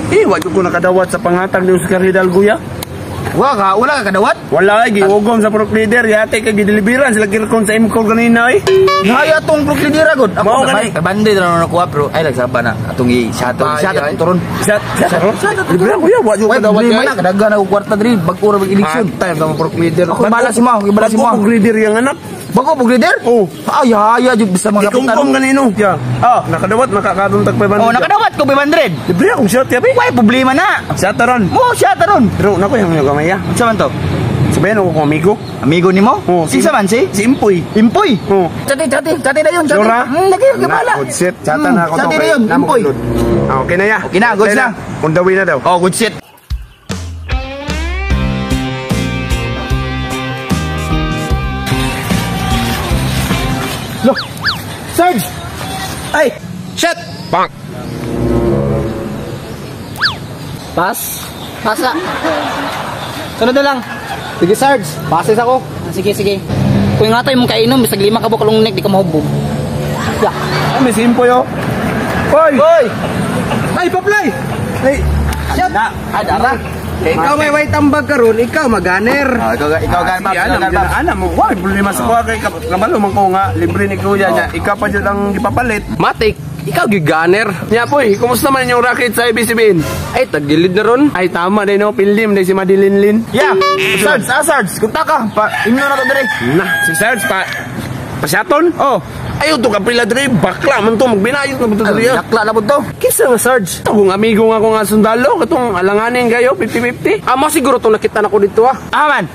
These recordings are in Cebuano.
Eh, wa jud ko nakadawat sa pangatag ni Oscar Hidalgo ya. Wala ka kadawat? Wala ay giugom sa product leader yate kay gideliveran sila kirkon sa MCOR ganina eh. Nahaya atong product leader gud. Mao Ako gani. na bande na nakuha pero ay lagsaba na atong i shuttle shuttle turon. Shot shot. Libre ko ya, wa jud Way kadawat problema kay. na kadagan ako kwarta diri bag-o ra mag eleksyon. Time sa product leader. Ako bala si Mao, bala si Mao. Product leader yang anak. Bago po leader? Oh. Ay haya jud bisa mga Ikumkum ganino. Ya. Ah, nakadawat makakadong tag 500. Oh, nakadawat ko 500. Libre akong shot yabi. Way problema na. Shot ron. Mo shot ron. Pero nako yung gamay ya. Unsa man to? Sabihin ako kong amigo. Amigo nimo? Oh, Kinsa man si? Si Impoy. Impoy. Oh. Chati chati chati na yun, chati. Sure, ah? Lagi gabala. Good shit. Chata na ako to. Chati na yun, Namo Impoy. kulod. Ah, okay na ya. Okay na, goods na. On the way na daw. Oh, good shit. Look. Sarge. Ay, shit. Bang. Pass. Pasa. Sunod na lang. Sige, Sarge. Passes ako. Ah, sige, sige. Kung nga tayo mong kainom, bisag 5 ka buok long neck, di ka mahubog. Ya. Ah, may si Impoy oh. Hoy! Hoy. Ay, paplay! Ay, Shit. na. Adara. Ikaw may white tambag karon, ikaw maganer. Oh, ikaw ikaw Ah, gan sige, Paps, ikaw alam, gan dyan, Paps. alam mo, why problema sa kuha kay kabalo man ko nga libre ni kuya niya. Ikaw pa jud ang gipapalit. Matik, ikaw giganer. Nya poy, kumusta man inyong racket sa ABCBN? Ay, tagilid na ron. Ay tama din no, pilim din si Madeline Lin. Yeah. Sarge, ah Sarge, kunta ka. Pa, imno na to diri. Na, si Sarge pa pasyaton. Oh, Ayaw to kapila dre, bakla man to magbinayot na to dre. Dakla na po to. Kinsa nga Sarge? Tawong amigo nga ko nga sundalo katong alanganin kayo 50-50. Amo siguro tong nakita na ko dito ah. Ah man.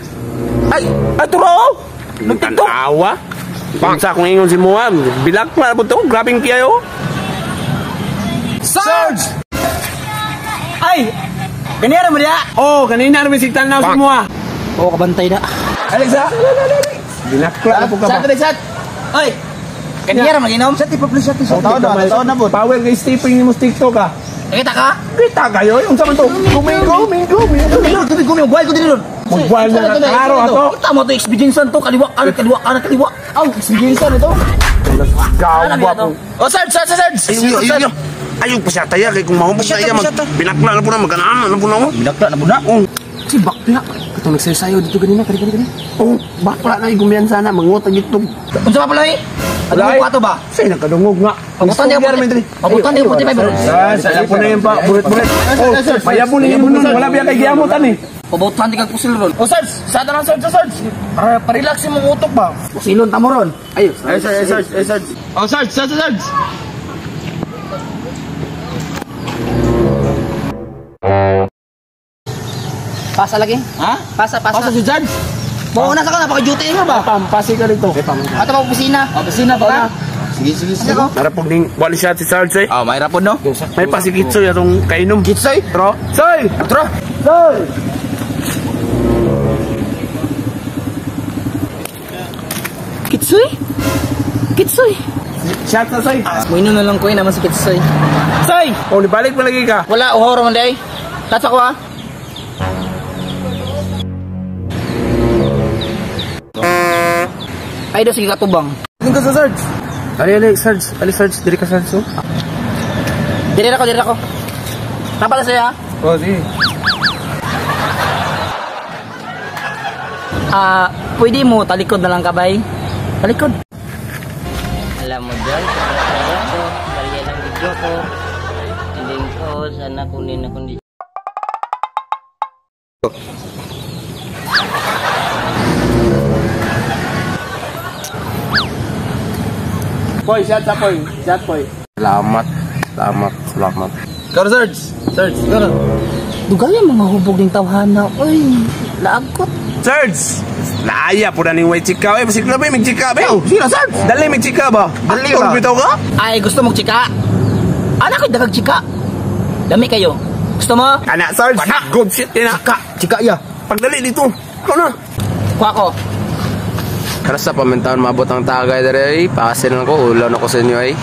Ay, ay turo. Nagtiktok. Awa. Sa akong ingon si Moa, bilak na po to, grabing kiyayo. Sarge! Ay! Kanina mo diya? Oh, kanina namin si Tanaw si Moa. Oo, kabantay na. Alexa. Binakla na po ka Sat, ba? sat. Ay! Kanina ra maginom? Sat, ipa-play sat. Taon na, taon na po. Power kay Stephen ni mo TikTok ah. Nakita ka? Kita kayo, yung sa man to. Gumingo, mingo, mingo. Tubig, tubig, guwal ko din ron. Magbuwal na ka, klaro ato. Kita mo to expediensan to, kaliwa kanan, kaliwa kanan, kaliwa. Aw, expediensan ito. Gawa po. Oh, Sarge, Sarge, Sarge. Ayun, ayun, ayun. Ayun, pasyata ya, kay kung mahubog na iya, binakla na po na, magkanaan na po na ako. Binakla na po na. Oh, Si bakla. Katong nagsayo-sayo dito ganina, kani kani kani. oh, bakla na, igumiyan sana, mangutag itong. Unsa pa pala eh? Ano ko ato ba? Say, nakadungog nga. Pabutan niya Pabutan niya puti pa. Sa po na yun pa, burit-burit. Oh, mayabo na yun nun, wala biya kay giyamutan eh. Pabutan di kag pusil ron. Oh, Sarge, sat na lang, Sarge, Sarge. Para pa-relax yung mong utok ba? Pusilon ta mo ron. Ay, Sarge, Sarge, ay, Sarge. Oh, Sarge, Sarge, Sarge. Pasa lagi. Ha? Pasa, pasa. Pasa si Sarge. Mauna sa ka na, paka-duty mo ba? Pampasi ka dito. Ato pa opisina. Oh, opisina pa na. Sige, sige, sige. Narapog ding, wali siya si Sarge eh. Oh, may rapod no? May pasikitsoy atong kainom. Kitsoy? Tro. Soy! Tro. Soy! Kitsoy? Kitsoy. Shot na, Soy. Muinom na lang ko eh, naman si Kitsoy. Soy! Oh, nibalik pa lagi ka. Wala, uhaw ra man day. Tats ako ah. Ay, do sige katubang. Dito ka sa Sarge. Ali ali Sarge, ali Sarge, diri ka Sarge. oh. Dire ako, dire ako. Napala sa'yo ah. Oh, sige. Ah, pwede mo talikod na lang kabay. Talikod. Alam mo dyan, ko, bali lang video ko. Hindi ko, sana kunin na kundi. Poy, shot sa poy. Shot poy. Salamat. Salamat, salamat. Ikaw, Sarge. Sarge, ikaw. Dugay ang mga hubog ng tawhana. Uy, laagkot. Sarge! Laaya po na ning white chika. Eh, basik na ba may chika ba? Oh, sino, Sarge? Dali may chika ba? Dali Aktor ba? bitaw ka? Ay, gusto mong chika? Anak ko, dagag chika. Dami kayo. Gusto mo? Kana, Sarge. Kana. Good shit din ah. Chika, chika iya. Pagdali dito. Ikaw na. Kuha ko. Karasa pamintaon maabot ang tagay dere ay. Pasin lang ko, ulan ako sa inyo ay.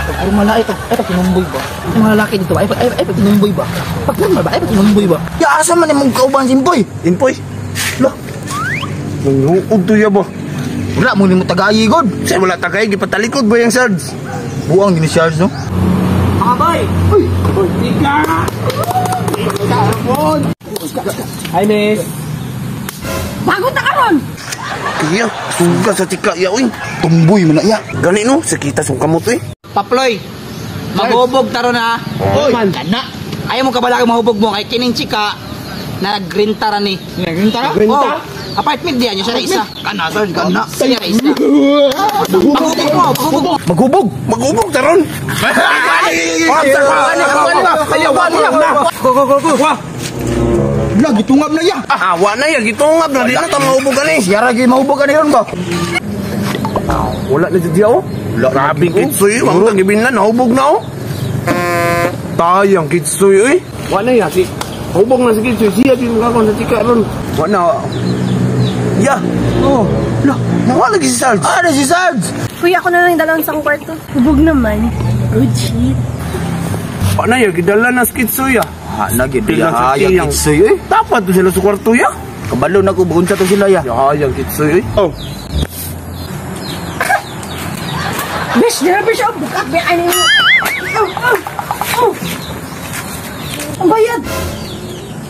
Pag mala ito, ay pag tinumboy ba? Yung mga lalaki dito ba? Ay pag tinumboy ba? Pag normal ba? Ay pag tinumboy ba? Ya, asa man imong kauban si Impoy? Inpoy. Lah, Nanguod to ya ba? wala mo nimo tagayi god. Say, wala tagay. Gipatalikod ba yung Sarge? Buang gini Sarge no? Mga boy! Uy, Hi, miss. Bago ta karon. Iya, suga sa tika ya uy. Tumboy man na iya. Gani no, sakita sa kamot eh. Paploy, maghubog taro na. Oy. Kana. Ayaw mo kabala kang mahubog mo kay kining chika na nagrinta ra ni. Nagrinta ra? Oh, apartment diyan niya siya ra isa. Kana sir, kana. Siya ra isa. Maghubog mo, maghubog mo. Maghubog. Magubog taron. Go go go go. Wah. Lah gitungab na iya. Ah, wa na ya gitungab na di na ta mahubog ani. Siyara gyud mahubog ani ron ba? Wala na jud oh. Grabe kitsoy, wa mo gibinlan nahubog na oh. Tayang kitsoy oy. Wa na ya si hubog na si kitsoy siya di mo sa tika ron. Wa na. Ya, Oh, lah. nawala lagi si Sarge. Ano si Sarge? Kuya, ako na lang dalawang sa kwarto. Hubog naman. Good shit. Wa na ya gidala na si kitsoy ya. Ha na gyud Tingnan sa ya, tiyang. kitsoy eh. Dapat to sila sa kwarto ya. Kabalo na ko buon sa to sila ya. Ya, yang kitsoy oy. Oh. Bish, dira bish oh, bukak be ani. Oh, oh, oh. Ang bayad.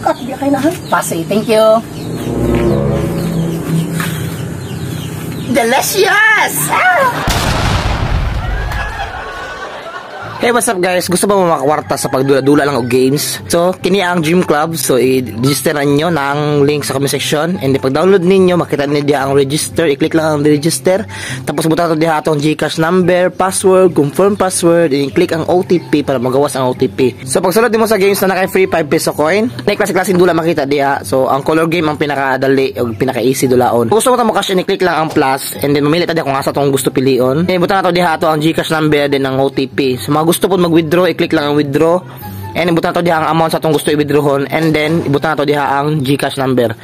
Kat bi kay na. Pasay, thank you. Delicious! Hey, what's up guys? Gusto ba mo makakwarta sa pagdula-dula lang og games? So, kini ang Dream Club. So, i-register na ninyo na ang link sa comment section. And then, pag-download ninyo, makita ninyo diha ang register. I-click lang ang register. Tapos, buta to diha atong GCash number, password, confirm password, and i-click ang OTP para magawas ang OTP. So, pagsulod nimo sa games na naka free 5 peso coin, na klase-klaseng dula makita diha. So, ang color game ang pinakadali o pinaka-easy dulaon. Kung gusto mo ta mo cash in, i-click lang ang plus and then mamili ta diha kung asa tong gusto pilion. And buta na to diha ato ang GCash number then ang OTP. So, mga gusto po mag-withdraw, i-click lang ang withdraw. And ibutan na to diha ang amount sa atong gusto i-withdrawon and then ibutan na to diha ang GCash number.